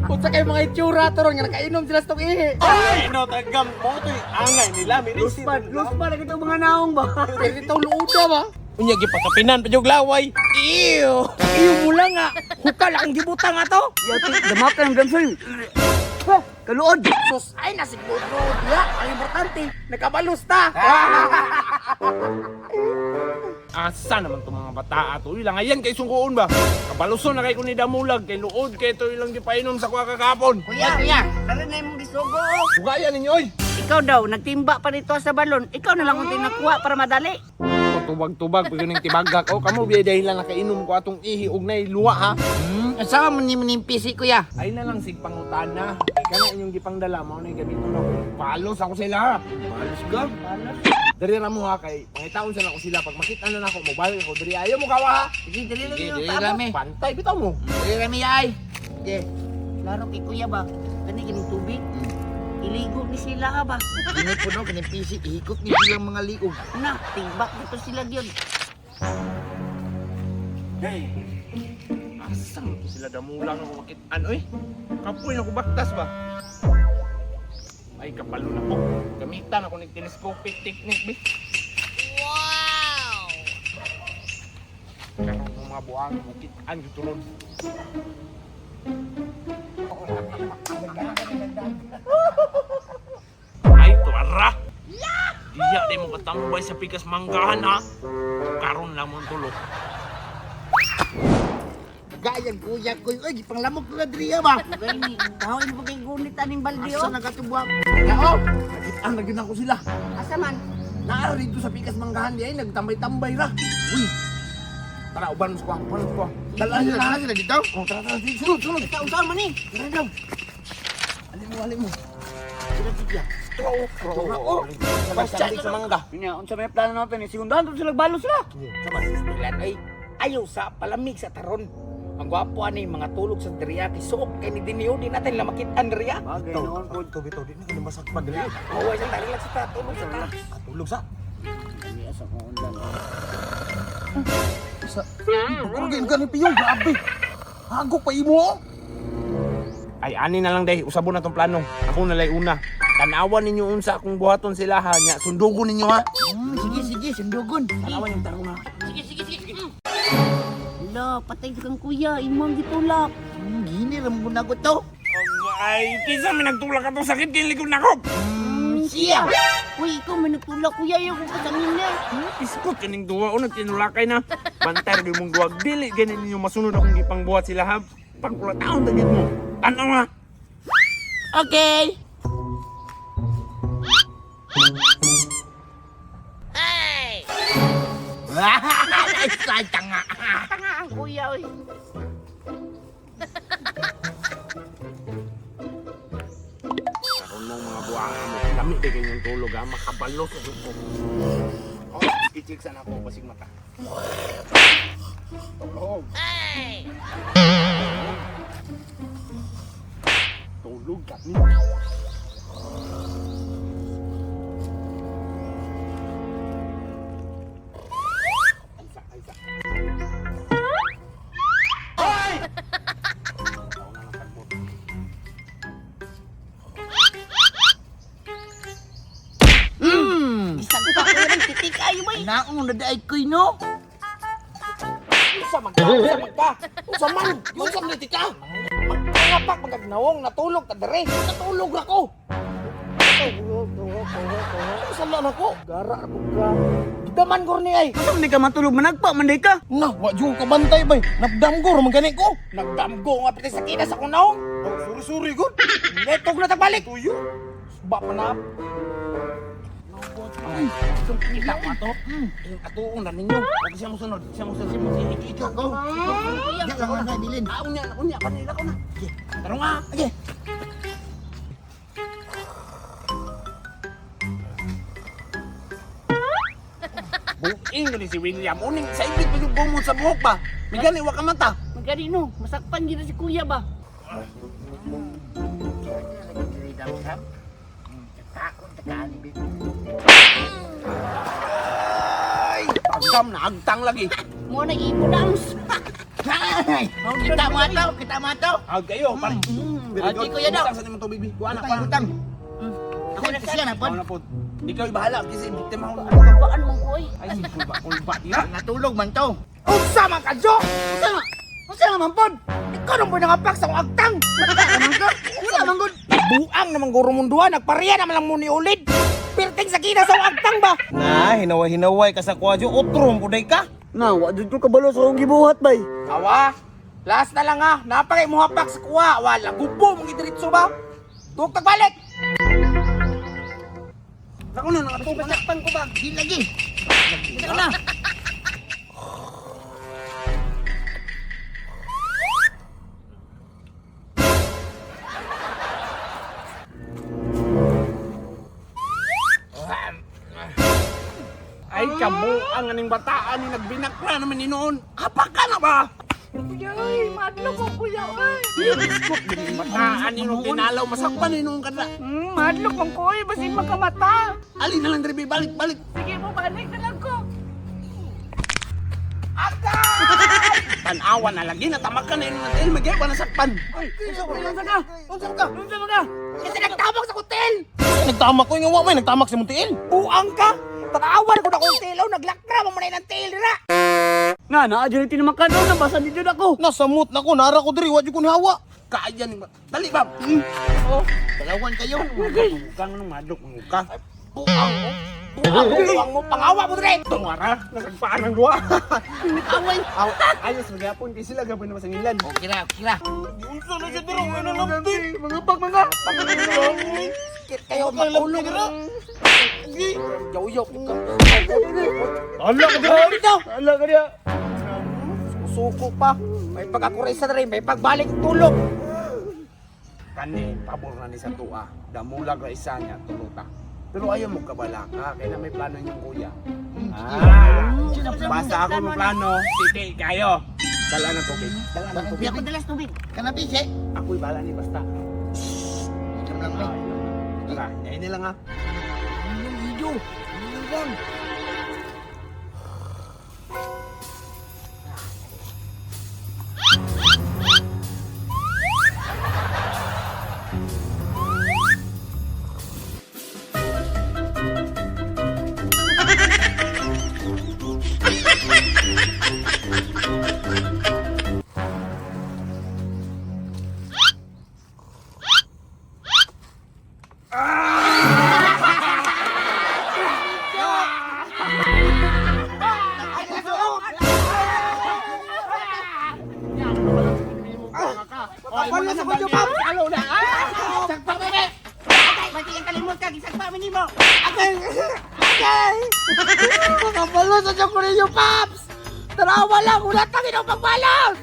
Unsa kay mga itsura to ron nga nakainom sila sa tong ihi. Ay, no, tagam mo to angay nila. Luspan, luspan na kitong mga naong ba? Pero itong luuda ba? Unya gipakapinan pa jug laway. Ew. Iyo mula nga, hukal akong gibutang ato. Yati, damak ka ng damsoy. Kaluod. Sus, ay nasiguro diya. Ang importante, nakabalos ta. Asa naman itong mga bata ato? Ilang ayan kay sungkoon ba? Kabaluson na kay kun ni damulag kay luod kay ito ilang gipainom sa kuha kakapon. Kuya, kuya, tara na imong gisugo. Bugayan ninyo oy. Ikaw daw, nagtimba pa nito sa balon. Ikaw na lang kung tinakuha para madali. Tubag-tubag pag yung tibagak. O kamo biya dahil lang nakainom ko atong ihi og nay luwa ha. Asa man ni maning PC kuya? Ay na lang sig pangutana. Kay kana inyong gipangdala mao na gamiton ako. Palos ako sila ha. Palos ka? Palos. Diri ra mo ha kay pangitaon sa nako sila pag makita na nako mobalik ako diri ayaw mo kawa ha. Sige, dali lang Sige, yung dali tabo. lang eh. Pantay bitaw mo. Dili rami ay. Sige. Laro kay kuya ba? Kani kining tubig. Iligo ni sila ha ba? Kini po no, kini PC ihikot ni silang mga liog. Na, timbak dito sila gyud. Asa man to sila damulang ako makitaan oy. Kapoy na ko baktas ba? Ay kapalo na ko. Gamitan ako ning telescopic technique bi. Wow! Karon ng mga buang makitaan gyud turon. Ay tuara. Diya di mo katambay sa pikas manggahan ha. Karon lang mo tulog. Gayang kuya ko, oy gipanglamok ko nga diri ba. Gani, kahoy mo kay gunit aning balde Asa oh. nagatubuang? Kao, nakitaan na gyud ako sila. Asa man? Naa rito sa pikas manggahan di ay nagtambay-tambay ra. Uy. Tara, uban mo sa kuha, uban mo sa kuha. Dala sila, dala sila dito. Oh, tara, tara, sige, sunod, sunod. Sa unsa man ni? Tara daw. Alin mo, alin mo. Sila siya. Oh, Basta sa mangga. Nya, unsa may plano natin? Sigundahan to sila balos sila. Sa masistilan ay ayaw sa palamig sa taron. Ang gwapo ani mga tulog sa diriya kay suok kay ni dinio di natin la makitaan diriya. Bagay noon po. Ito, ito, di na kayo masakpan dali. Maway sa tari lang sa ta, tulog sa ta. Ah, tulog sa. Kani asa ko undan. Sa. Pagkurugin ka ni Piyong, grabe. Hagok pa imo. oh. Ay, ani na lang day, usabon na tong plano. Ako na lay una. Tanawan ninyo unsa akong buhaton sila ha, nya sundugon ninyo ha. Sige, sige, sundugon. Tanawan yung tarong ha. Sige, sige, sige. Ala, patay kang kuya, imong gitulak. Gini ra mo na ko to. Ay, kinsa may nagtulak atong sakit kay likod nako. Siya. Uy, ikaw may nagtulak kuya, ayaw ko kasangin na. Iskot kaning duwa o nagtinulakay na. Bantay ra mong duwag dili ganin ninyo masunod akong gipangbuhat sila ha. Pangkulataon tagid mo. Tanaw ha. Okay. Hey! Tanga. Tanga ang kuya, oy. Karon mo mga buwanga mo. Lami kay kanyang tulog ha. Makabalo sa suko. Oh, kichik sana ako basig mata. Tulog. Tulog ka ni. Aysa, aysa. Hoy! Tao na ng tagbot. Isang pa kuya, may titik ay, bay. Naong na daay koy no. Usa magka, usa magka. Usa man, usa man ka. Magpangapak magagnawong natulog ta dire. Natulog ako. Usa man ako. Gara ako ka. Gidaman ko ni ay. Asa man di ka matulog, managpa man di ka. Na, wa jud ka bantay bay. Napdamgo ra man gani ko. Nagdamgo nga pati sa kinas akong naong. Oh, sorry sorry gud. Netog na tagbalik. Tuyo. Ba pa na. Kita ko ato. Yung atuon na ninyo. Huwag siya mo sunod. Siya mo sunod. Ikaw ko. Kuya, ako na bilin. Ah, unya, unya kanila ko na. Taro nga. Okay. Buing ni si William. Uning sa ibig pa yung gumot sa buhok ba. May gani wa ka mata. Magani no, masakpan gid na si kuya ba. Ay, pagdam na agtang lagi. Mo na ipo dams. Kita mo ato, kita mo ato. Hawag kayo, pare. Very Ah, good. di, kuya daw. Butang sa nimong tubig, bi. Kuha na, Butang, kuha na. butang. Ako na siya na Ako pod. na po. Ikaw bahala kasi biktima ako. Kabaan mo ko oy. Ay, si kulba, kulba di na. Natulog man to. Unsa man ka, Jo? Unsa man? Unsa man pod? Ikaw nang nangapak sa akong agtang. Wala man ko. Wala man gud. Buang naman guro munduan, nagpareha naman lang mo ni ulid. Pirting sa kita sa akong agtang ba? Na, hinaway-hinaway ka sa kwadyo. Otro, puday ka. Na, wa jud ko kabalo sa akong gibuhat bay. Awa, last na lang ha. Napakay mo hapak sa kuha. Wala, gubo mong idiritso ba? Tuwag tagbalik! Ako na, nakatubig na. Sakpan ko ba? Di lagi. Kita na. Ay, kabuang aning bataan ni nagbinakra naman ni noon. Kapak ka na ba? Kuya, ay, madlo ko kuya, ay. Bataan ni noon, tinalaw, masakpan ni noon kada. Madlo kong kuya, basin makamata. Alin na lang, Drebe, balik, balik. Sige mo, balik na lang ko. Tanawa na lagi, natamak ka na yun ng tail, magyaba na sakpan. Unsa ka? Unsa ka? Unsa ka? Kasi nagtabak sa hotel. Nagtamak ko yung wa may nagtamak si Muntiil. Buang ka. Tanawan ko na kong tail, oh, naglakra mo na ng tail ra. Na, naa jud tinamakan doon, nabasa di jud ako. Nasamot na ko, nara ko diri, wa jud ko nihawa. Kaya ni ba? Dali ba? Oh, Dalawan kayo. Kang anong madlok mo ka? Buang mo. Buang mo, buang mo, pangawa mo dire. Tungara, nagpaan ang duwa. Away. Ayos, magyapon, di sila gapon naman sa ngilan. Okay ra, okay ra. Unsa na siya diri, ano lamti? Mga pag mga. Sakit kayo, matulog. Yaw-yaw ka. Ala ka diri. Dito. Ala ka diya. Suko pa. May pag-akuresa na rin, may pagbalik tulog. Kani, pabor na ni sa tuwa. Damulag ra isa niya, tulota. Pero ayaw mo kabalaka, kaya na may plano niyong kuya. Ah, basta ako may plano, titi kayo. Dala ng tubig. Dala ng Di tubig. ako dalas tubig. Kanabi siya. Ako'y bala ni basta. Inom lang bay. Ah, inom lang. Tara, yain nila nga. Yung ido. Yung lang. Wala sa kudyo, Pap. Alo na! Ah! Sagpa bebe. Pati ang kalimot ka, gisagpa mi nimo. Agay! Agay! Makabalo sa dyan ko ninyo, Paps! Tarawa lang! Wala tangin ang pagbalos!